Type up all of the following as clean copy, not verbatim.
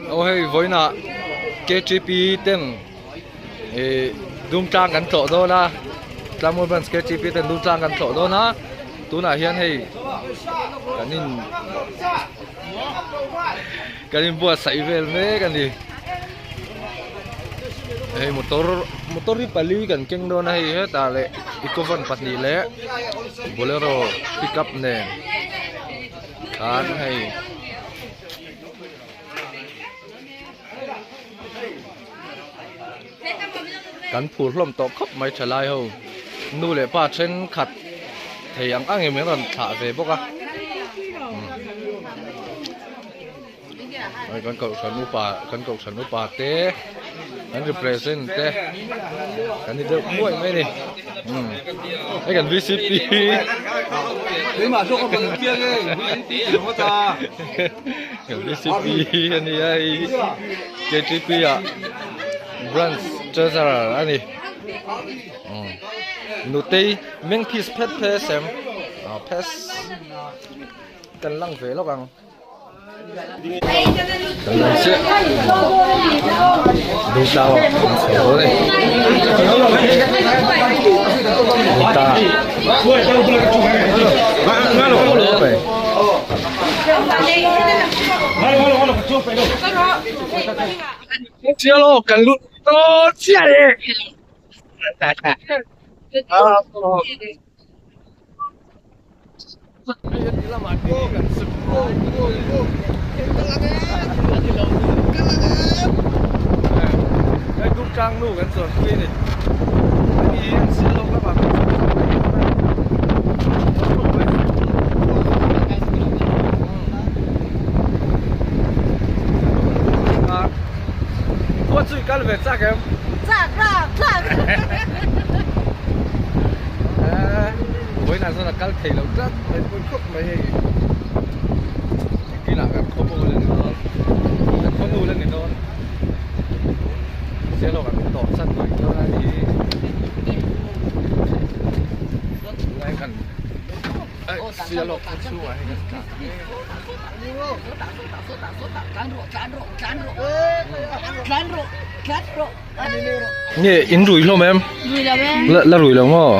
Aw hei vawiinah KTP ten ih Dumtlang kan tlawh dawn a Tlangmul branch KTP ten Dumtlang kan tlawh dawn a tunah hian hei kan in kan inbuatsaih vel mek a ni hei motor motor hi pali kan keng dawn a hei hetah leh ecovan pahnih leh bolero pickup nen khan hei. Kan phur hlawm tawh khawp mai thalai ho nu leh pa thenkhat thei ang ang em an rawn thlah ve bawk a hei kan kohhran upa kan kohhran upa te kan represent te kan ni deuh nuaih mai a ni hei kan vcp kan vcp a ni a hei ktp ah branch treasurer a ni nutei mengphis phet phe sem phes kan lang ve lawk ang. Kan lut dawn chiah e. Hei Dungtlang nu kan chuan pui a ni. Hemi hi an sial lawk lamah kan chuan pui a ni. Khua chu i kal ve chak em? Chak chak chak. Vawiinah chuan a kal thei lo tlat mai pawi khawp mai hei engtinah kan khaw pawh la ni dawn kan khaw nu la ni dawn sialawk an tawh chat mai dawn a ni tunah hian kan sialawk khaw chhungah hian kan tlan mek. Nge in rui hlawm em? Rui lo em. La la rui lo maw?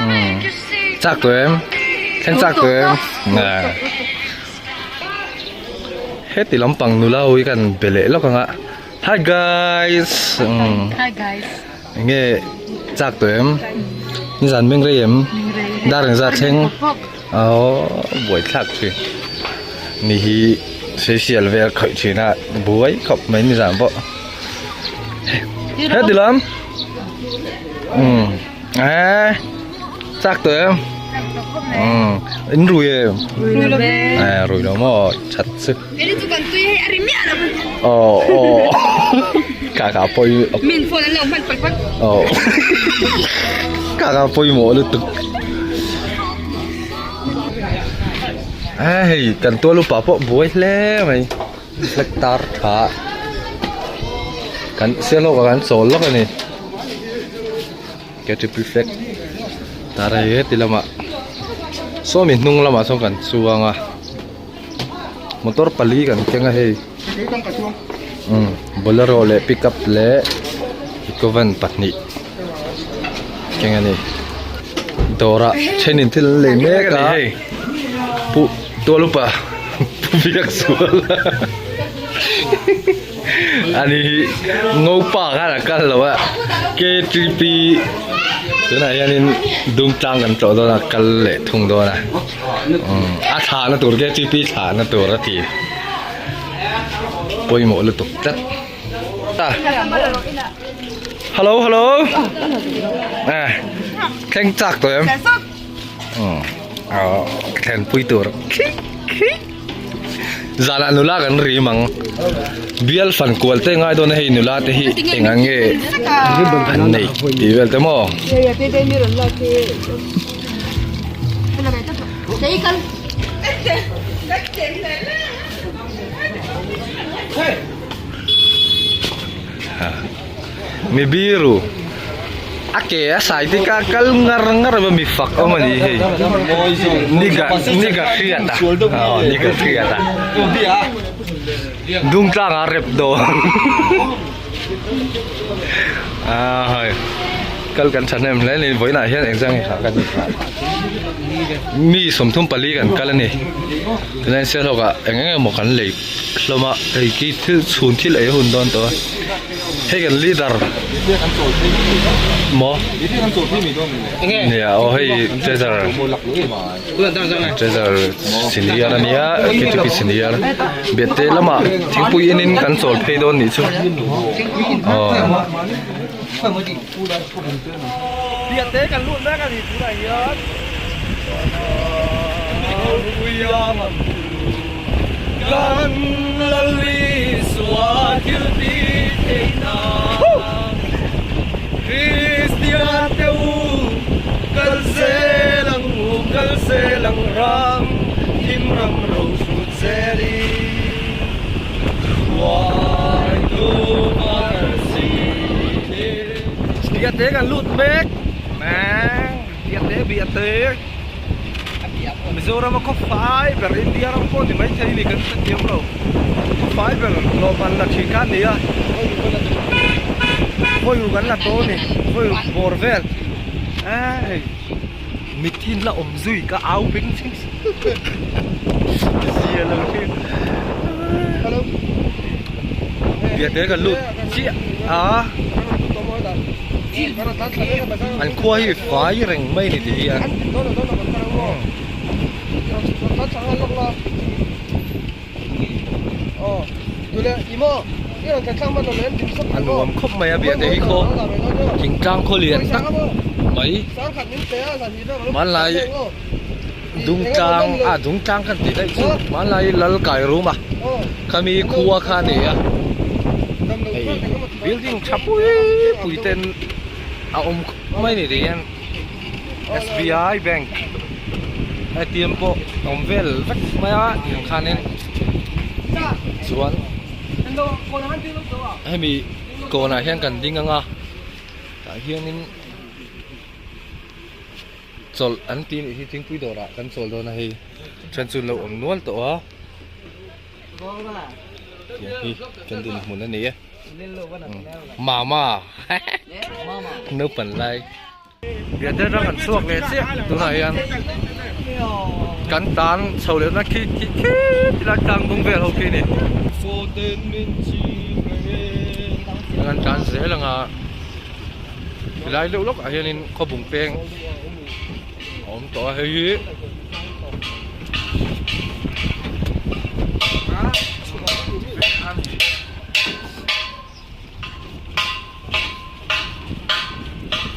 Umm chak tawh em? Thleng chak tawh em? Nge. Heti lampang nula ho hi kan be leh lawk ang a. Hi guys. Umm. Hi guys. Nge chak tawh em? Nizan meng rei em? Dar engzat thleng? Aww buaithlak thin. Ni hi sawisel vel khawih thin a buai khawp mai nizan pawh. Heti lam. Umm eh chak tawh em? Umm in rui em? Rui lo ve. Eh rui lo maw that chu. Eri chu kan tui hei a ri miah lo. Aw aw ka ka pawi. Min phone an lo hman palh palh. Aw ka ka pawimawh lutuk. Hei kan tual upa pawh buai hle mai flag tar tha kan sialhawk ah kan chawl lawk a ni ktp flag tar hei heti lamah sawmi hnung lamah sawn kan chuang a motor pali kan keng a hei umm bolero leh pickup leh ecovan pahnih keng a ni dawrah thenin thil an lei mek a hei pu tual upa pu biak sual ani hi ngopa khan a kal lo a ktp tunah hianin dungtlang kan tlawh dawn a kal leh thung dawn a. A thlahna tur ktp thlahna tur a ti pawimawh lutuk tlat a hello hello eh thleng chak tawh em aw thlen pui tur zanah nula kan rim ang bial fan kual te ngai dawn a hei nula te hi eng ang nge an nei tih vel te maw. Mi biru a ke a sai te kha kal ngar ngar a mi fak awm a ni hei ni ga ni ga hriat a aw ni ga hriat a. Dungtlang ah rep dawn. Ah hei kal kan thahnem hle ni vawiinah hian engzah nge kha kan mi 34 kan kal a ni tunah hian sialhawk ah eng eng emaw kan lei hlawm a hei khi thil chhun thil ei a hun dawn tawh a hei kan leader maw nia aw hei treasure treasure senior a nia K T P senior biate lamah thingpui enin kan chawl phei dawn nih chu aw. Biate kan lut mek a ni tunah hian kan Lalisua thil ti theihna Kristian te u kal zel ang u kal zel ang ram thim ram ro hrut zelin hruaitu Parsi Biate kan lut mek Biate Biate Mizoram a khaw fai ber India ram pawh ni maithei ni kan hrethiam lo khaw fai ber lawm an la thin kha a ni a vawi ruk an la tawh a ni vawi ruk bawr vel hei mitthi la awm zui ka au beng thin zia lo thin Biate kan lut chiah a an khua hi fai reng mai a ni tih hi a a nuam khawp mai a biate hi khaw thingtlang khaw lian tak mai hmanlai Dungtlang ah Dungtlang kan tih daih chu hmanlai lal kai room a khami khua kha a ni a hei building tha pui pui ten a awm khawp mai a ni tih hian S B I bank A T M pawh a awm vel vek mai a tiang khanin chuan hemi kawnah hian kan ding ang a tah hianin. Chawlh an ti nih hi thingpui dawrah kan chawl dawn a hei then chu an lo awm nual tawh a tiang hi kan dinhmun a ni e mama naupang lai biate atang kan chhuak leh chiah tunah hian kan tan chho leh na khi khi khi tilai tlang dung vel ho khi a ni kan tan zel ang a. Tilai deuh lawkah hianin khawbung peng a awm tawh a hei hi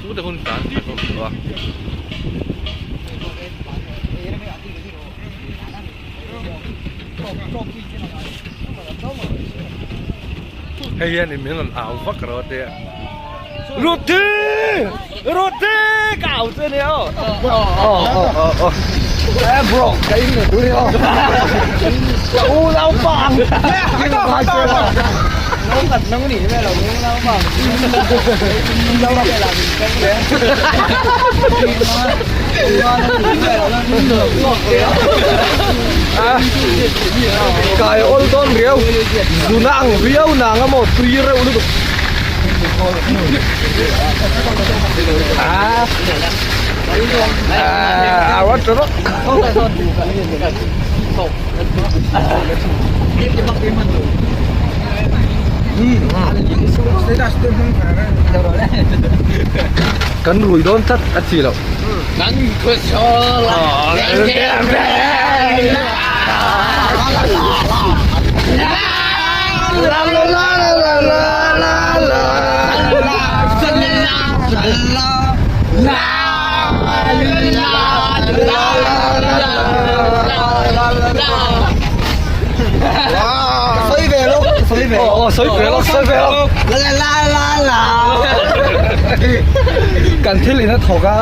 chu te hun tan tih a awm tawh a. Hei hian in min rawn au vak rawh te Ruthi Ruthi ka au che nia aw aw aw aw aw Eh bro ka in le tui aw Ka u lau pang Kai awl dawn riau zuna ang riau nang a maw tui reuh lutuk ah ah a rawt Kan rui dawn tlat a chi loh. Kan thil in a thawk a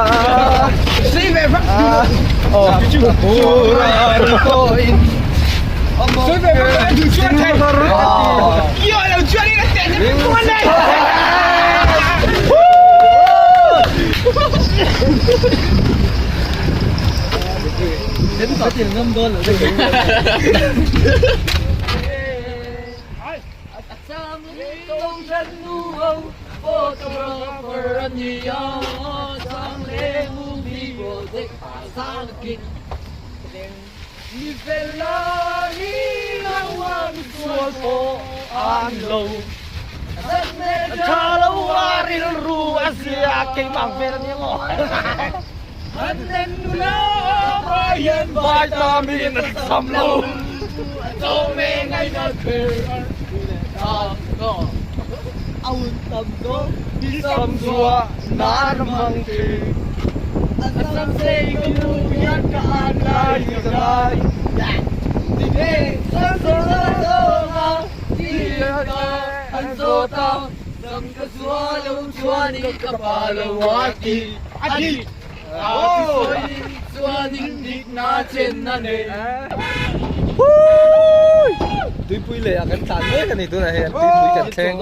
Tuipui leh ah kan tlan mek a ni tunah hian tuipui kan thleng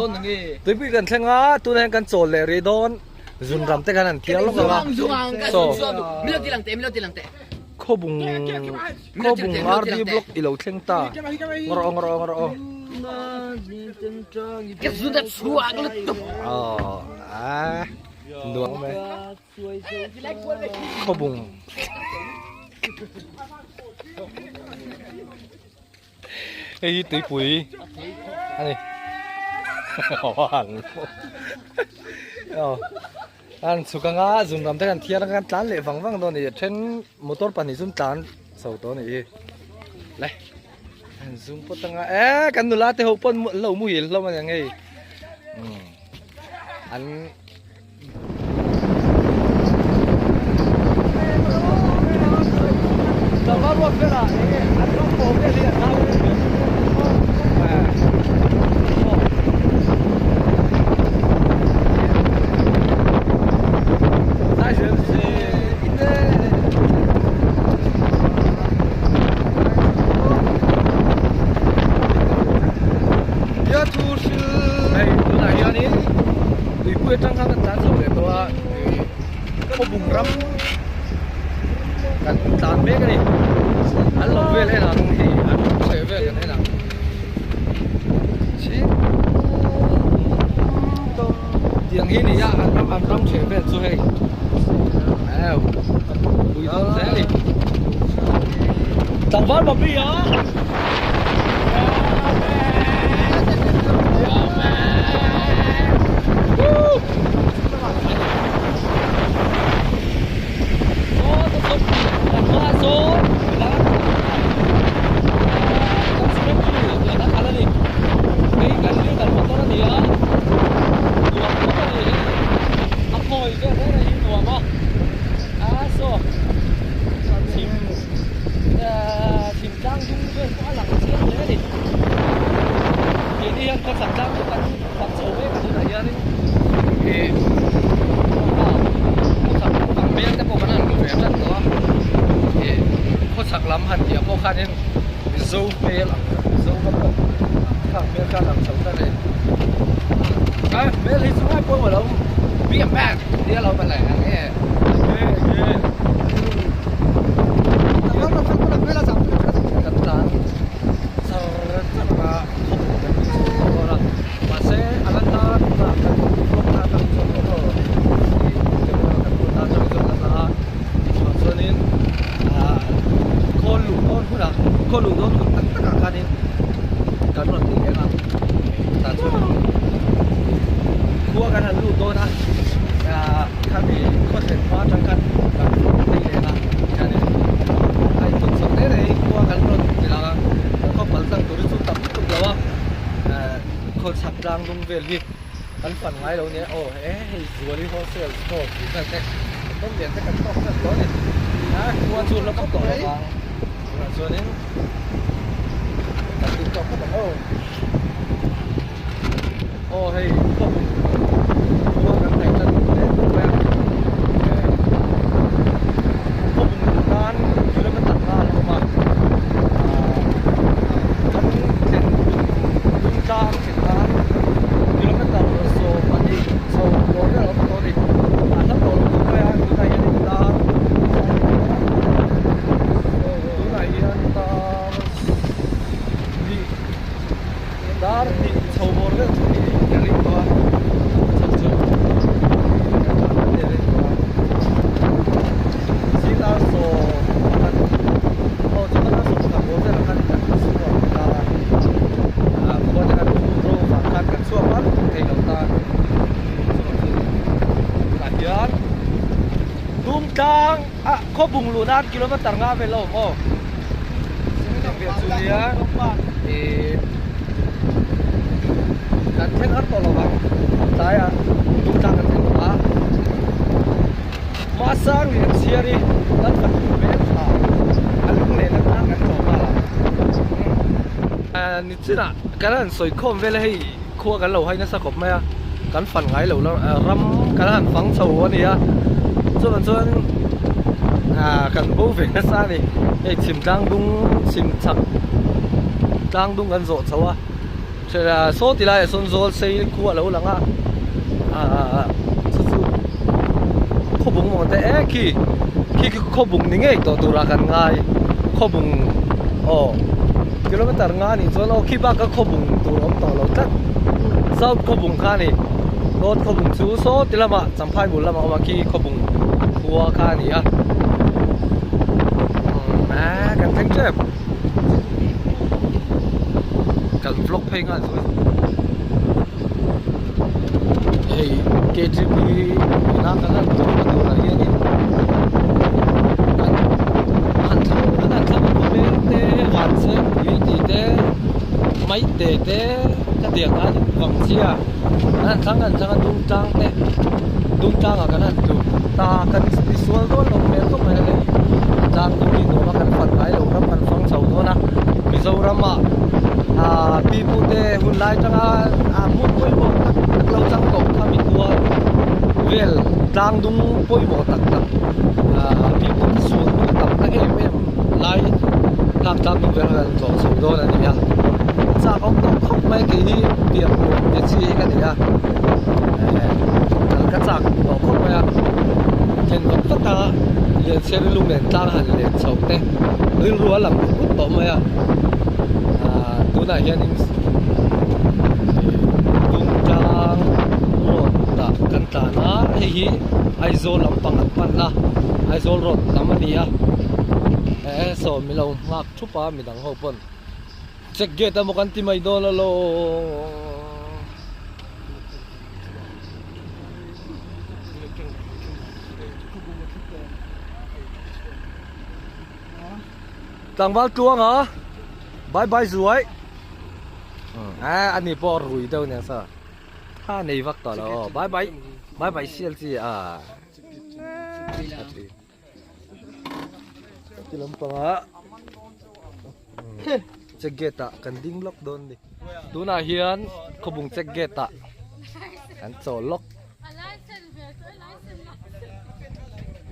tuipui kan thleng a tunah hian kan chawl leh rih dawn zunram te khan an thiar lawk ang a saw khawbung khawbung RD block i lo thleng ta ngawr aw ngawr aw ngawr aw aw a nuam awm e. Khawbung hei hi tuipui a ni an chhuk anga zun ram te kan thiar anga kan tlan leh vang vang dawn a ni a then motor pahnih chu an tlan chho tawh a nih hi le an zum pawt anga e kan nula te ho pawn an lo muhil hlawm a ni ang hei an. Hei tunah hianin tuipui atang khan kan tlan chho leh tawh a ih khawbung ram kan tlan mek a ni an lo vel en ang hei an chheh vel kan en ang tiang hi ni a an ram an ram chheh vel chu hei eu pui dawn hle a ni tlangval Bobby a. Tlang dung vel pawh a lang chiang hle a ni. Keini hian khawchhak tlang chu kan fak chho mek a tunah hianin ih khawchhak ang hmel te pawh kan han hmu ve tlat tawh a ih khawchhak lam han tih ah pawh khanin Mizo hmel ang Mizo ka pawh khang hmel kha a lang chho tlat a ni. A hmel hi chu ngai pawimawh lo be a man tia lo va leh ang e. Kan tlan char char a khawpui kan tih chhuak tawh dawn a mahse a la hla tunah kan vlog na atang chuan aw ih camera kan put na atang chuan a hla a chhuah chuanin ah khawl luh dawn hunah khawl luh dawn hun tak takah khanin kan rawn ti leh ang tah chuan khua kan han lut dawn a ah khami khawthlen hma atang khan kan rawn phei leh a khianin a intawt chho hle mai khua kan rawn ti lang a kan khaw pal tlang tur hi chu tam lutuk lo a ah khawchhak tlang lung vel hi kan fan ngai lo nia aw he hei zuali wholesale store tih vel te motor lian te kan tawk tlat tawh a ni a khua chu la vak tawh lo vang tunah chuanin kan tih tawk khawp ang aw. Aw hei khawpui khua kan hnaih tan hle mai a khawpui luh nan kilometer nga a la awm a kan thlen lung tlang thlen nan kilometer 20 chho tawh vel a awm tawh a ni a hla tawh lo khawp mai a tunah hian in tar tunah hian tar hnih. Dar hnih chho bawr deuh chu ni ka ring tawh a. Khawbung luh nan kilometer nga vel a awm aw. Hetiang vel chu nia ih kan thleng har tawh lo vang tlaiah Dungtlang kan thleng tawh a. Mahsang lian chhiar hi kan fanu hmel tha a lung leh na tlang kan tlawh nghal a. Nichinah kan han sawi khawm vel a hei khua kan lo hai nasa khawp mai a kan fan ngai lo ram kan han fang chho a ni a chuvang chuan ah kan bo ve nasa a ni hei chhim tlang dung chhim chhak tlang dung kan zawh chho a saw ti laiah sawn zawl sei khua a lo lang a ah chu chu khawbung maw te e khi khi khi khawbung ni ngei tawh turah kan ngai khawbung aw kilometer nga anih chuan aw khi bak a khawbung tur awm tawh lo tlat south khawbung kha a ni north khawbung chu saw ti lamah champhai bul lamah a awm a khi khawbung khua kha a ni a umm ah kan thleng tep. Kan vlog phei nghal chu hei KGP ina kan han tlawh na turah hianin kan han thlang kan han thlang khawvel te vancheng pui tih te maite te khatiang khan vangchhia kan han thlang kan thlang a dungtlang te dungtlangah kan han tluk ta kan tisual dawn lo hmel khawp mai a hei tlang dung hi nuam a kan fan ngai lo ram kan fang chho dawn a Mizoram ah ah pi pu te hun lai atanga ah hmun pawimawh tak tak lo chang tawh kha mi khua vel tlang dung pawimawh tak tak ah pi pu te sual hnu tam na em em lai khang tlang dung vel kan tlawh chho dawn a ni a chak awm tawh khawp mai kei hi pian nuam ti chi hi ka ni a eh ka chak tawh khawp mai a then vak vak a Lianchhiari lunglen tlang han len chho te rilru a lang ut ut tawh mai a ah tunah hianin Dungtlang road ah kan tlan a hei hi Aizawl lampang an pan a Aizawl road lam a ni a eh saw mi lo nghak thup a midang ho pawn check gate emaw kan ti mai dawn alawm. Tlangval tluang a bye bye zuai a ani pawh rui deuh nia sa kha nei vak tawh lo aw bye bye bye bye sial chi a ti lampangah check gate ah kan ding lawk dawn ni tunah hian khawbung check gate ah kan chawl lawk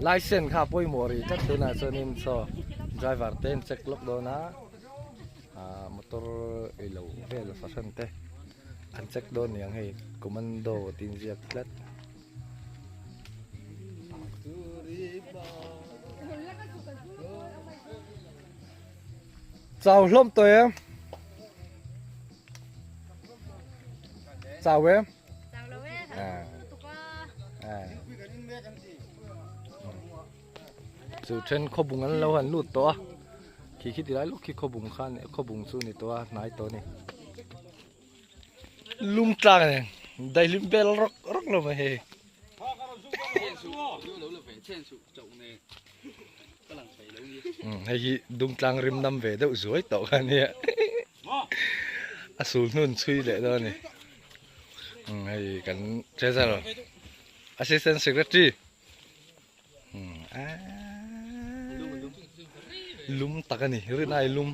license kha pawimawh rih tlat tunah chuanin saw driver te an check lawk dawn a ah motor ilo vel fahran te an check dawn niang hei commando tih inziak tlat. Chau hlawm tawh em? Chau em? Chau lo e. À. Chu then khawbung an lo han lut tawh a. Khi khi ti lai lawk khi khawbung khan khawbung chu ni tawh a hnai tawh a ni. Lum tlang a ni daihlim vel rawk rawk lo mai hei. Hei hi Dungtlang rim nam ve deuh zuai tawh kha nia a sul hnun chhui leh dawn a ni hei kan treasurer assistant secretary lum tak a ni rin ai lum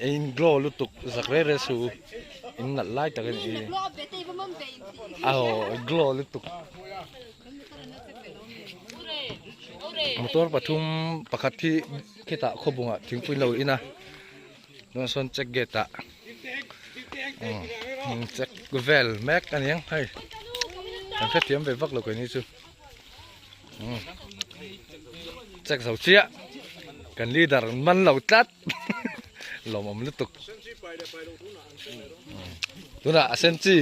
In glow lutuk zak reh reh su in nalh lai tak a ni aw glow lutuk motor pathum pakhat hi khitah khawbungah thingpui lo in a tunah sawn check gate ah check vel mek a ni ang hei kan hrethiam ve vak lo keini chu. Check zo chiah kan leader an man lo tlat lawmawm lutuk tunah a sen chi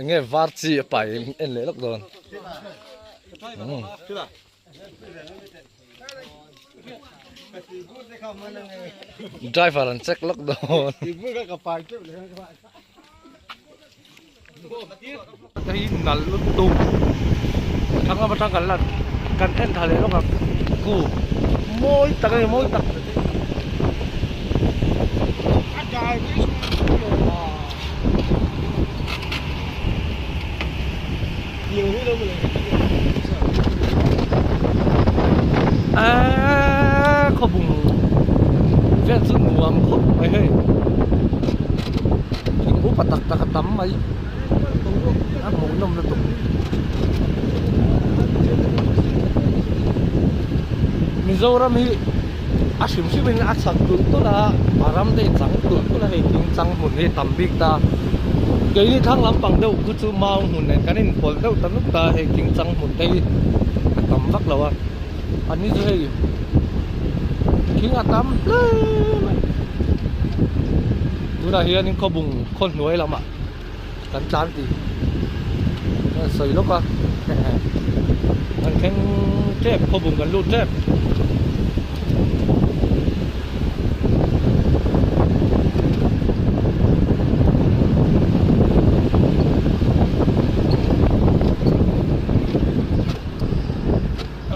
enge var chi a pai en leh lawk dawn driver an check lawk dawn. Hei nalh lutuk thlang lam atang kan la kan en thla leh lawk ang ku mawi tak a ni mawi tak. Eeee khawbung vel chu nuam khawp mai hei thing upa tak tak a tam mai a hmuhnawm lutuk Mizoram hi a hrim hrim in a chak tulh tulh a a ram te in chang tulh tulh a hei thing chang hmun hi a tam bik ta keini thlang lampang deuh khu chu mau hmun nen kan inpawlh deuh ta nuk ta hei thing chang hmun te hi a tam vak lo a an ni chu hei thing a tam hle mai tunah hianin khawbung khaw hnuai lamah kan tlan tih a sawi lawk a kan thleng tep khawbung kan lut tep.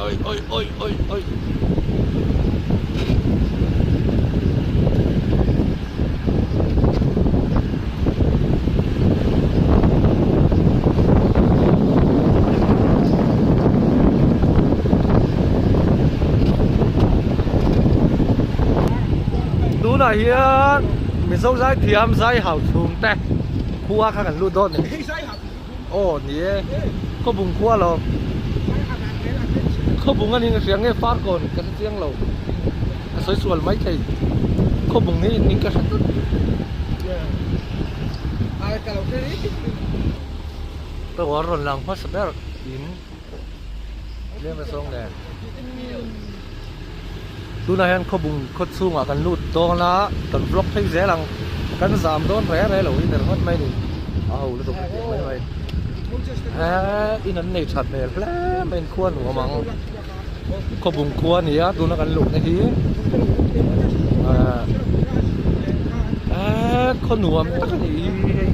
Oi oi oi oi oi. Tunah hian Mizo zai thiam zai hau chhung te khua kha kan lut dawn a ni. Aw ni e khawbung khua lo khawbung a ni ka hria nge farkawn ka hre chiang lo ka sawi sual mai thei khawbung hi ning ka hre tlat ka uar rawn lang hmasa ber in tlem a zawng nen tunah hian khawbung khaw chhungah kan lut dawn a kan vlog phei zel ang kan zam dawn re re lo hi ber ngawt mai a ni a ho lutuk tih mai mai eee in an nei that hmel hle mai in khua nuam ang khawbung khua a ni a tuna kan luhna hi eee khaw nuam tak a ni hei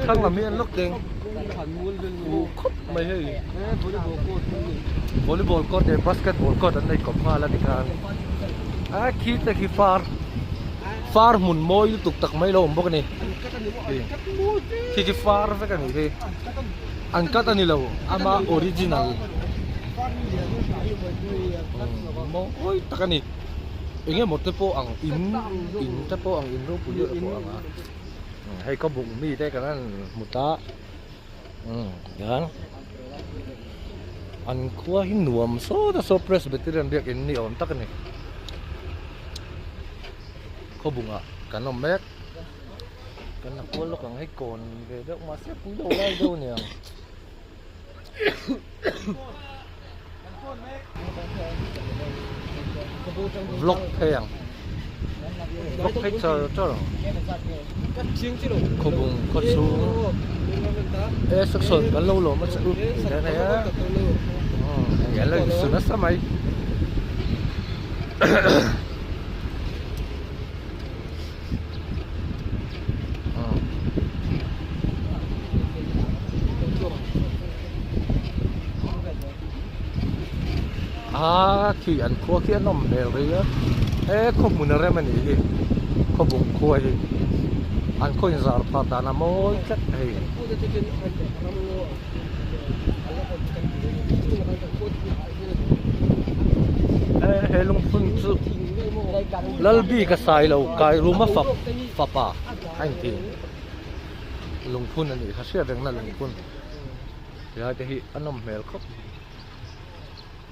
thlang lam hi an lawk deng khawp mai hei volleyball court leh basketball court an nei kawp nghal a tikhan a khi te khi far far hmun mawi lutuk tak mai lo awm bawk a ni khi khi far vek a ni hi an cut a ni lo ama original mawi tak a ni eng emaw te pawh ang in in te pawh ang in ropui deuh te pawh ang a hei ka buk mi te kan han hmu ta. Umm tiang an khua hi nuam sawt a saw Presbyterian biakin ni awm tak a ni khawbungah kan awm mek kan la kual lawk ang hei kawn ve deuh mahse pui lo lai deuh a niang vlog phei ang vlog phei char char ang khawbung khaw chhung e section kan lo lawm a che u tih hian hei a hei an lo insu nasa mai. Aa khi an khua khi a nawm hmel rei a he khaw hmun a rem a nih hi khaw bung khua hi an khaw in zar phah dan a mawi tlat hei. He lungphun chu Lalbika Sailo Kairuma fap fapa a inti lungphun a nih kha hriat rengna lungphun helai te hi a nawm hmel khawp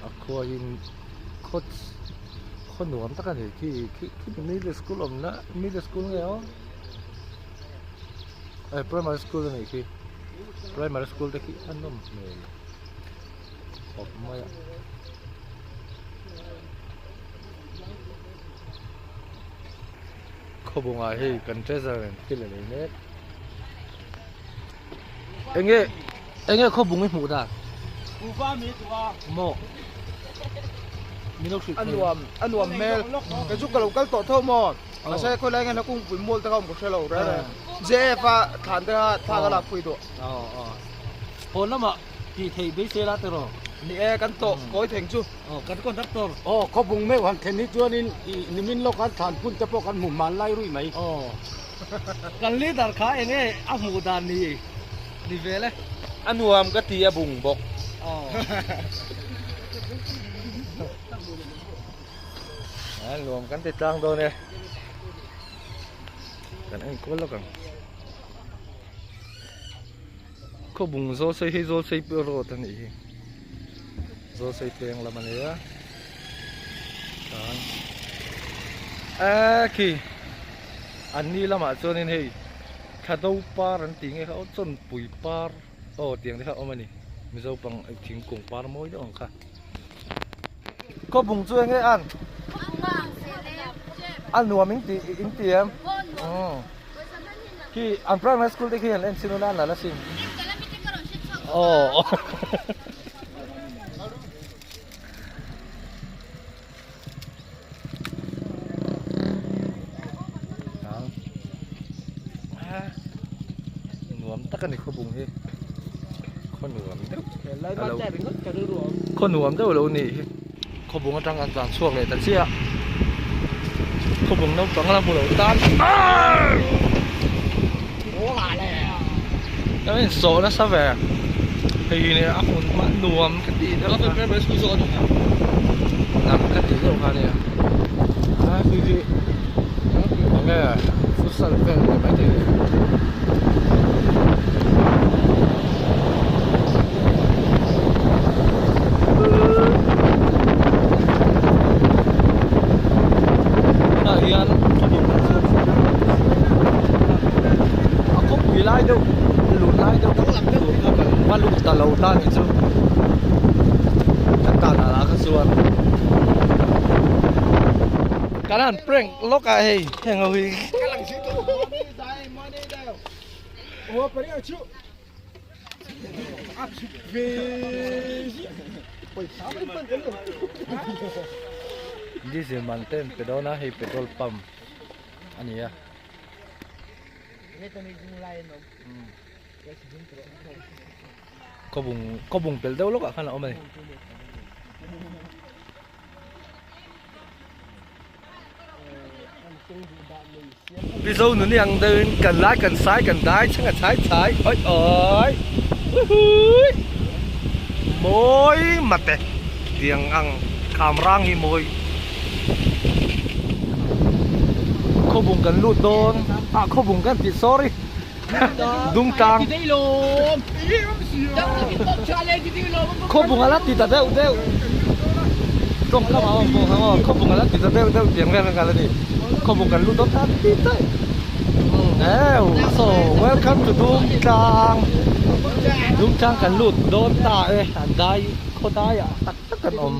a khua hi khaw khaw nuam tak a ni khi khi khi middle school awmna middle school nge aw eh primary school a nih khi primary school te khi a nawm hmel khawp mai a. Khawbungah hei kan treasure in thil a lei mek enge enge khawbung i hmuh dan maw. A nuam a nuam hmel kei chu ka lo kal tawh tho maw mahse khawilai nge hla kungpui mual te kha awm ka hre lo reng reng JF a thlan te kha thla ka lak pui duh. Hawn lamah tih theih beisei la tiraw? Ni e kan tawh kawi theng chu. Aw kan conductor. Aw khawbung meuh han thlen hi chuanin ih nimin lawk an thlan phun te pawh kan hmu hman lai ruih mai. Aw kan leader kha enge a hmuh dan ni ni vel e. A nuam ka ti a bung bawk. Aw. A nuam kan ti tlang dawn e. Kan enkawl lawk ang. Khawbung Zawlsei hei Zawlsei pawh road a nih hi Zawlsei peng lam a ni a chuan eee khi an ni lamah chuanin hei thla do par an tih nge kha aw chawnpui par aw tiang te kha a awm a ni mizo pang thingkung par mawi deuh ang kha. Khawbung chu enge an? A nuam in ti in ti em? Khi an primary school te khi han en chin ula an la la sin. Aw. Nuam tak a ni khawbung hi. Khaw nuam deuh. Khaw nuam deuh lo nih hi. Khawbung atang kan tlan chhuak leh ta chiah. Khawbung naupang la hmu lo tan. Ka insawh nasa ve. Hei hi a hmun hma nuam ka tih deuh kha. Nuam ka tih deuh kha ania. A khi khi enge futsal vel ni maithei a ni. Tunah hian a khawpui lai deuh lut lai deuh tur kha kan va lut ta lo ta nih chu kan tan ah lah kha chuan kan han prank lawk a hei heng ho hi. Diesel man te an pe dawn a hei petrol pump a ni a. Khawbung khawbung pel deuh lawkah khan a awm a ni. Mizo nun hi ang deuhin kan lai kan sai kan dai chhang a chhai chhai awi awi uhuii mawi mate tiang ang kham rang hi mawi khawbung kan lut dawn ah khawbung kan tih sorry dungtlang khawbung a la ti ta deuh deuh tawng lamah awm bawk ang aw khawbung a la ti ta deuh deuh tiang vel kha la ni khawbung kan lut dawn ta ti daih eu so welcome to dungtlang dungtlang kan lut dawn ta e an dai khaw daiah tak tak kan awm.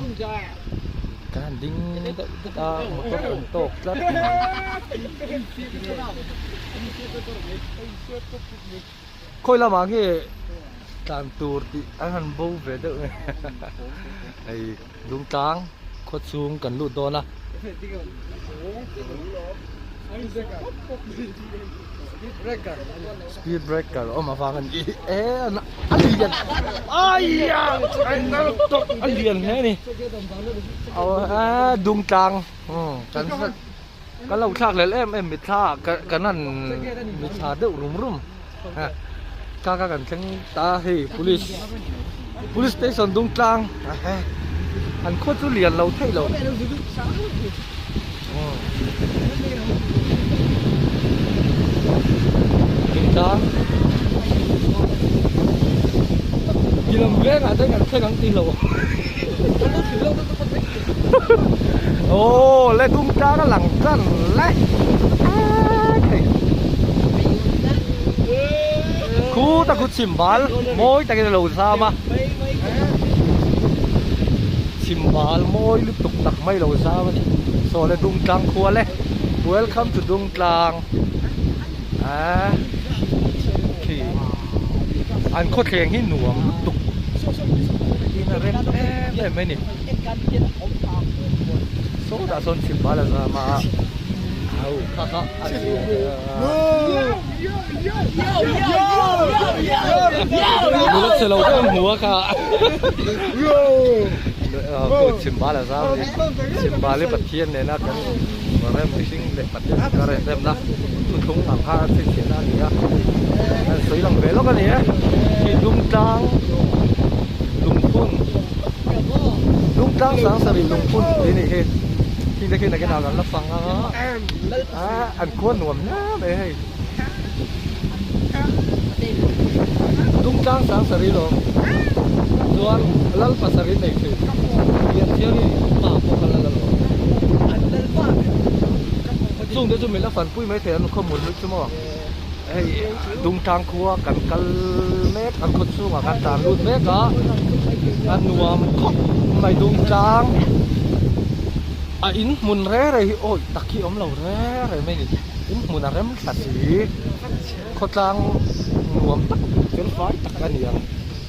Kan han ding deuh deuh a motor an tawk tlat mai. Khawi lamah nge tlan tur tih an han bo ve deuh nge hei Dungtlang khaw chhung kan lut dawn a. Speed breaker awm avang a ni e a lian aia a lian hle a ni Dungtlang kan kan lo thlak lel em em mitthla kan han mitthla deuh rum rum kha kha kan thleng ta hei police police station Dungtlang an khaw chu lian lo theih lo. Dungtlang Gilam vengah te kan thleng ang tih lo Aw le Dungtlang a lang tlan le thei Khu ta khu chim bal mawi takin a lo zam a Chim bal mawi lutuk tak mai lo zam a ni Saw le Dungtlang khua le Welcome to Dungtlang Aaa khi an khawthleng hi nuam lutuk in a rem em. em mai ni. Sawtah sawn chhimbal a zam a. Au kha kha a Nula chhe lo deuh hmu a kha. Chhimbal a zam a ni. Chhimbal hi Pathian nena kan rem mihring leh Pathian inkar a inremna thuthlung ang kha a chhinchhiahna a ni a. An sawi lang ve lawk a ni e. Khi Dungtlang lungphun Dungtlang Sangsarih lungphun tih a nih hi. Khi te khi nakinah kan la fang ang a. Ah an khua nuam hle mai hei. Dungtlang Sangsarih lawm chuan Lal pasarih nei thin Lianchhiari pa pawh kha lal alawm. Chungte chu min la fanpui maithei an khawmul luih chu maw. Hei Dungtlang khua kan kal mek an khaw chhungah kan tlan lut mek a a nuam khawp mai Dungtlang a in hmun re re hi awi tak hi awm lo re re mai a ni in hmun a rem thla si khawtlang nuam tak fel fai tak a ni ang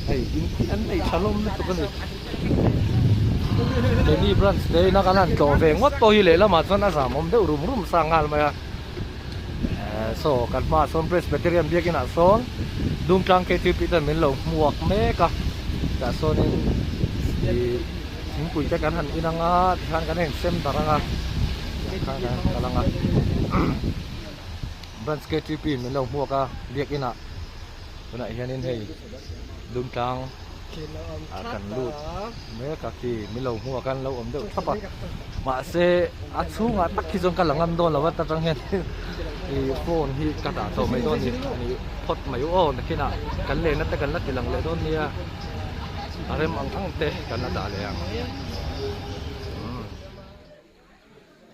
hei in hi an nei tha hlawm lutuk a ni keini branch te ina kan han tlawh ve ngawt pawh hi lehlamah chuan a zam awm deuh rum rum sang nghal mai a. Saw kan hmaah sawn Presbyterian biakinah sawn Dungtlang KTP ten min lo hmuak mek a tah sawnin ih thingpui te kan han in anga tikhan kan in sem darh anga tikhan kan han kal anga Branch KTP in min lo hmuak a biakinah tunah hianin hei Dungtlang ah kan lut mek a khi min lo hmuh ah khan lo awm deuh thlap a mahse a chhungah tak hi chuan ka la ngam dawn lo a ta tang hian ih phone hi ka dah tawh mai dawn a ni ani phawt mai u aw nakinah kan lehna te kan la ti lang leh dawn nia a rem ang ang te kan la dah leh ang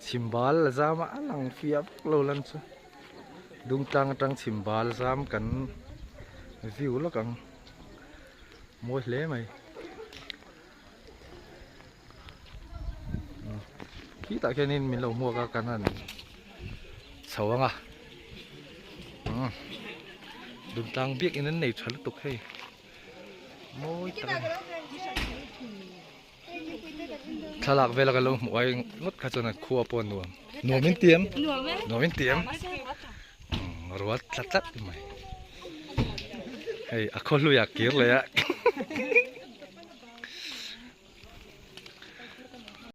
chhimbal la zam a a lang fiah vak lo lan chu Dungtlang atang chhimbal zam kan view lawk ang. Mawi hle mai. Khitah khianin min lo hmuak a kan han chho ang a. Dungtlang biakin an nei tha lutuk hei. Mawi tak a ni. Thlalak vela ka lo hmuh ai ngawt kha chuan khua pawh a nuam. Nuam in tiam. Nuam in tiam. Rual tlat tlat mai. Hei a khaw hluiah kir leh a.